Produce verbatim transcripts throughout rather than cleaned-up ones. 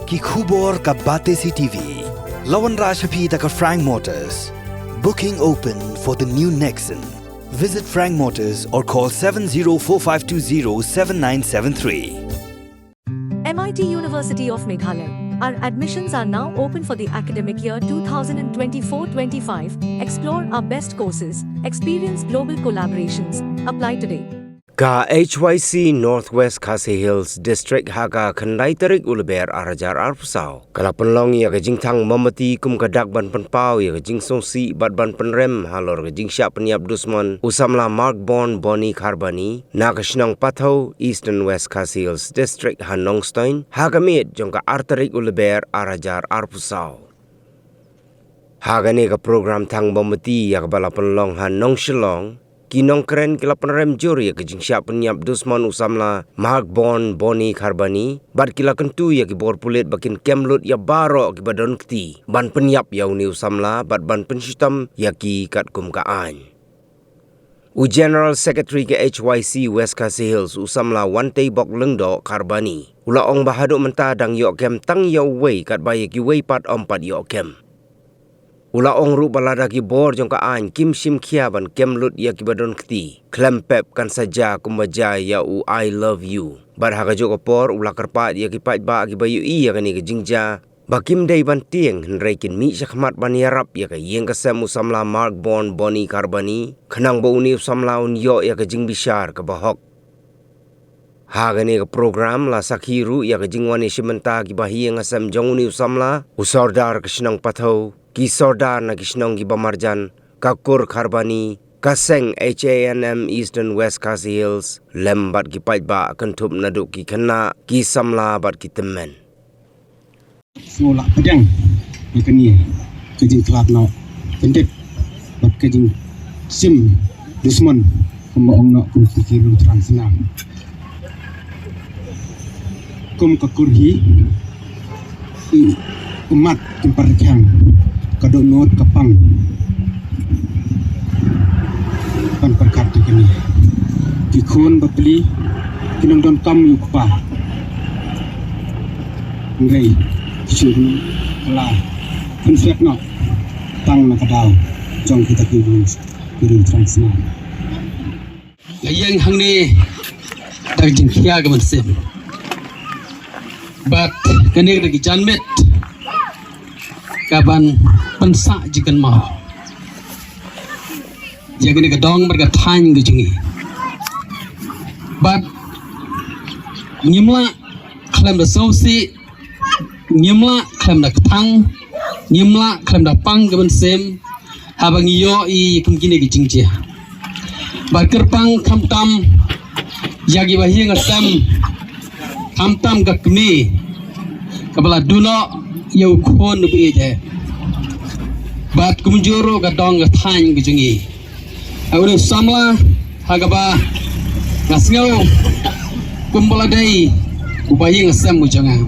Ki khubor ka Batesi T V. La wanrah sha phi da ka Frank Motors. Booking open for the new Nexon. Visit Frank Motors or call seven zero four five two zero seven nine seven three. M I T University of Meghalaya. Our admissions are now open for the academic year twenty twenty-four twenty-five. Explore our best courses, experience global collaborations. Apply today. Ka H Y C Northwest Khasi Hills District ha ka khyndai tarik u Lber ar hajar arphew saw ka la pynlong ïa ka jingthang mombati kum ka dak ban pynpaw ïa ka jingsngewsih bad ban pynrem halor ka jingshah pynïap dusmon u samla Mark Born Boni Kharbani na ka shnong Pathaw, Eastern West Khasi Hills District ha Nongstoiñ ha ka miet jong ka ar tarik u Lber ar hajar arphew saw. Ha kane ka program thang mombati ïa kaba la pynlong ha Nongshillong, ki nongkren ki la pynrem jur ïa ka jingshah pynïap dusmon u samla Mark Born Boni Kharbani bad ki la kyntu ïa ki bor pulit ba kin kem lut ïa baroh kiba don kti ban pynïap ïa une u samla bad ban pynshitom ïa ki katkum ka aiñ. U General Secretary ka H Y C West Khasi Hills u samla Wanteibok Lyngdoh Kharbani u la ong ba haduh mynta dang ïoh kem tang ïa uwei katba ïa kiwei pat ym pat ïoh kem. U la ong ruh ba lada ki bor jong ka aiñ kim shim khia ban kem lut ïa kiba don kti, khlem pep kan sa jia kumba jia ïa u I love you. Bad ha kajuh ka por u la kyrpad ïa ki paidbah kiba ïohi ïa kane ka jingjia ba kim dei ban tieng hynrei kin mih shakhmat ban ïarap ïa ka ïing ka sem u samla Mark Born Boni Kharbani khnang ba une u samla un ïoh ïa ka jingbishar kaba hok. Ha kane ka program la sakhi ruh ïa ka jingwan ïashim bynta ki bahaïing hasem jong une u samla, u sordar ka shnong Pathaw, ki sordar na ki shnong kiba marjan, ka kur Kharbani, ka seng H A N M Eastern West Khasi Hills lem bad ki paidbah kynthup naduh ki khynnah, ki samla bad ki tymmen. Sngewlah pdiang ïa kane ka jingkhlad noh kyndit bad ka jingshim dusmon kumba ong noh kum ki riew thrang snam. Kum ka kur hi, i ummat kum par rkhiang ka dohnud ka pang ban pyrkhat ïa kane. Ki khun bapli ki nang donkam ïa u kpa. Hynrei ki shu kylla pynsiat noh tang na ka daw jong kita ki riew, ki riew thrang snam. Nga ïeng hangne da ka jingkhia ka mynsiem bad kane ka dei ka janmiet kaban pynsah jingkynmaw ïa kane ka dong bad ka thaiñ ka jong ngi. Bad ngim lah khlem da sngewsih, ngim lah khlem da kthang, ngim lah khlem da pang ka mynsiem haba ngi ïohi ïa kum kine ki jingjia. Bad kyrpang khamtam ïa ki bahaïing hasem, khamtam ka kmie kaba la duh noh ïa u khun uba ïeit eh. Bad kumjuh ruh ka dong ka thaiñ ka jong ngi. Une u samla ha kaba nga sngew kumba la dei u bahaïing hasem u jong nga.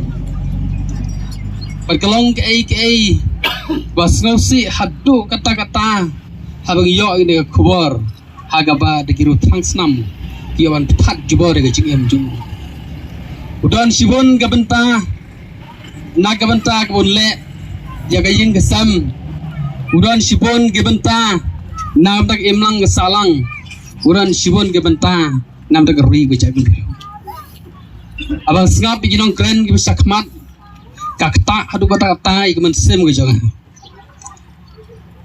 Bad ka long kaei kaei ba sngewsih haduh katta katta haba ngi ïoh ïa kane ka khubor ha kaba da ki riew thrang snam ki ïa wan pynthat jubor ïa ka jingim jong u. U don shibun ka bynta na ka bynta kaba un leh ïa ka ïing ka sem. U don shibun ka bynta na ka bynta ka imlang ka sahlang. U don shibun ka bynta na ka bynta ka ri ka jaitbynriew. Haba sngap ïa ki nongkren kiba shakhmat, ka ktah haduh katta katta ïa ka mynsiem ka jong nga.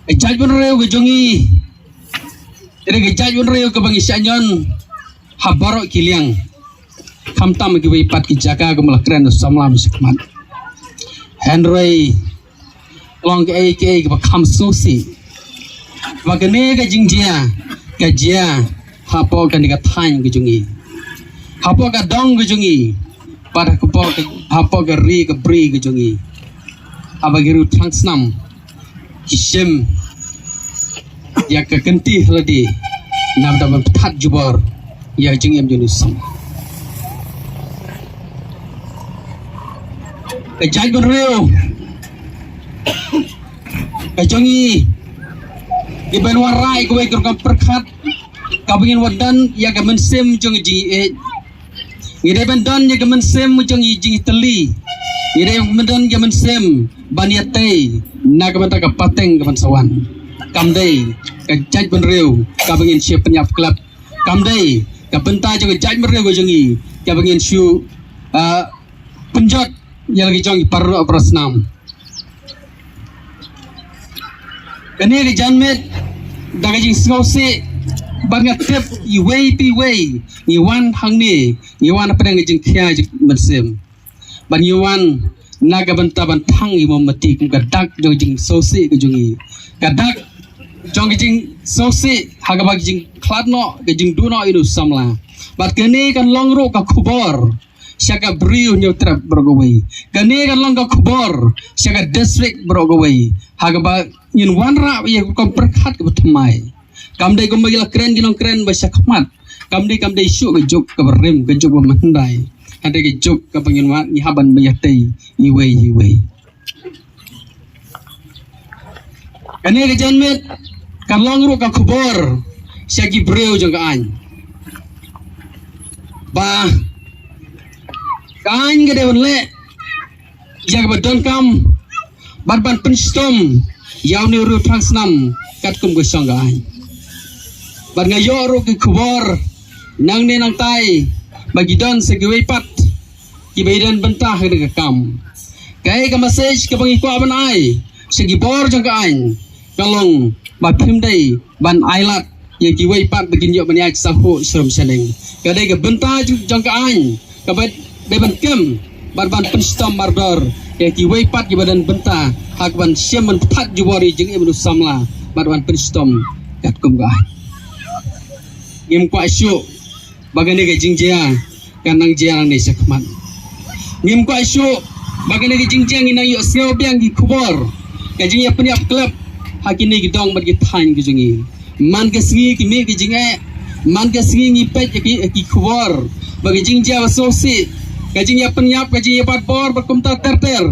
Ka jaitbynriew ka jong ngi ka dei ka jaitbynriew kaba ngi shah ñion ha baroh ki liang, khamtam ha kiwei pat ki jaka kumba la kren u samla mynshwa khmat. Hynrei long kaei kaei kaba kham sngewsih ba kane ka jingjia ka jia hapoh kane ka thaiñ ka jong ngi, hapoh ka dong ka jong ngi, bad hapoh ka, hapoh ka ri ka bri ka jong ngi. Haba ki riew thrang snam ki shim ïa ka kynti ha lade na bynta ban pynthat jubor ïa ka jingim jong u samla. Ka jaitbynriew ka jong ngi ngi dei ban wanrah ïa kawei ka rukom pyrkhat kaba ngin wan don ïa ka mynsiem jong ka jingïeit. Ngi dei ban don ïa ka mynsiem jong ka jingïatylli. Ngi dei mynta ka mynsiem ban ïatei na ka bynta ka pateng ka ban sa wan. Kam dei ka jaitbynriew kaba ngin shu pynïap khlem. Kam dei ka bynta jong ka jaitbynriew ka jong ngi kaba ngin shu, ah, pynjot ïa la ki jong ki para, para snam. Kane ka janmiet da ka jingsngewsih bad nga tip iwei pa iwei ngi wan hangne, ngi wan hapdeng ka jingkhia jingmynsiem. Bad ngi wan na ka bynta ban thang ïa u mombati kum ka dak jong ka jingsngewsih ka jong ngi. Ka dak jong ka jingsngewsih ha kaba ka jingkhlad noh, ka jingduh noh ïa u samla. Bad kane kan long ruh ka khubor sha ka Bri u Hynñiewtrep baroh kawei. Kane kan long ka khubor sha ka district baroh kawei. Ha kaba ngin wanrah ïa ka rukom pyrkhat kaba thymmai. Kam dei kumba ki la kren ki nongkren ba sha khmat. Kam dei, kam dei shuh ka juk kaba rim, ka juk ba mynhyndai. Hynrei ka juk kaba ngin wan, ngi hap ban ïatei iwei iwei. Kane ka janmiet kan long ruh ka khubor sha ki briew jong ka aiñ. Ba ka aiñ ka dei ban leh ïa kaba donkam bad ban pynshitom ïa une u riewthangsnam katkum ka shong ka aiñ. Bad nga ïoh ruh ki khubor nangne nangtai ba ki don sa kiwei pat kiba ïadon bynta ha kane ka kam. Kaei ka message kaba ngi kwah ban ai sha ki bor jong ka aiñ ka long ba phim dei ban ailad ïa kiwei pat ba kin ïoh ban ïaid sahshuh shrem shaneng. Ka dei ka bynta jong, jong ka aiñ kaba dei ban kem bad ban pynshitom mardor ïa kiwei pat kiba don bynta ha kaban shim ban pynthait jubor ïa jingim u samla bad ban pynshitom katkum ka aiñ. Ngim kwah shuh ba kane ka jingjia kan nang jia nangne shakhmat. Ngim kwah shuh ba kane ka jingjia ngin nang ïohsngew biang ki khubor ka jingïapynïap khlem ha kine ki dong bad ki thaiñ ki jong ngi. Man ka sngi ki mih ki jingeh, man ka sngi ngi peit ïa ki, ïa ki khubor ba ka jingjia ba sngewsih, ka jingïapynïap, ka jingïabat bor bad kumta ter ter.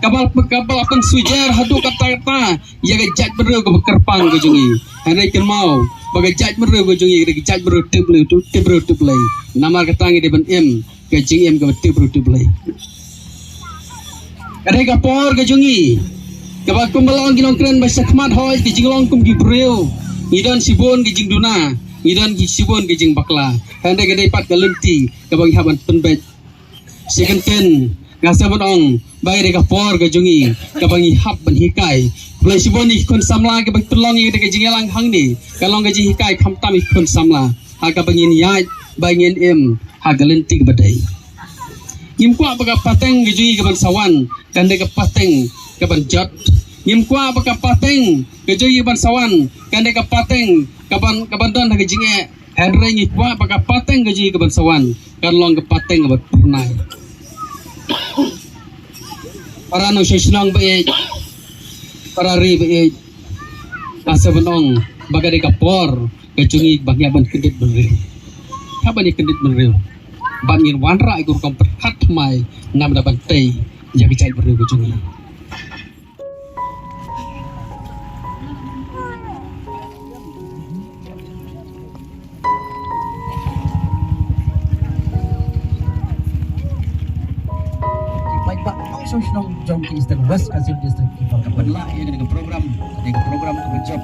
Kaba, kaba la pynsuiñ haduh katta katta ïa ka jaitbynriew kaba kyrpang ka jong ngi. Hynrei kynmaw ba ka jaitbynriew ka jong ngi ka dei ka jaitbynriew tip briew, tip briew tip Blei. Namar kata ngi dei ban im ka jingim kaba tip briew tip Blei. Ka dei ka por ka jong ngi kaba kumba la ong ki nongkren ba shakhmat hoi ka jinglong kum ki briew ngi don shibun ka jingduna, ngi don ki shibun ka jingbakla. Hynrei ka dei pat ka lynti kaba ngi hap ban pynbeit. Shi kyntien nga sa ban ong ba ka dei ka por ka jong ngi kaba ngi hap ban hikai. Khublei shibun ïa ki khun samla kiba pynlong ïa ka jingïalang hangne, ka long ka jinghikai khamtam ïa ki khun samla ha kaba ngin ïaid ba ngin im ha ka lynti kaba dei. Ngim kwah ba ka pateng ka jong ngi kaban sa wan kan dei ka pateng kaban jot. Ngim kwah ba ka pateng ka jong ngi kaban sa wan kan dei ka pateng kaban, kaban don ha ka jingeh. Hynrei ngi kwah ba ka pateng ka jong ngi kaban sa wan kan long ka pateng kaba phyrnai. Para nongshong shnong ba ïeit, para ri ba ïeit, nga sa ban ong ba ka dei ka por ka jong ngi ba ngi hap ban kyndit bynriew. Hap ban ïa kyndit bynriew ba ngin wanrah ïa ka rukom pyrkhat thymmai namar ban tei ïa ka jaitbynriew ka jong ngi. Ki paidbah nongshong shnong jong ki Eastern West Khasi Hills District, ki ba ka ban lah ïa kane ka program, kane ka program ka ba jop.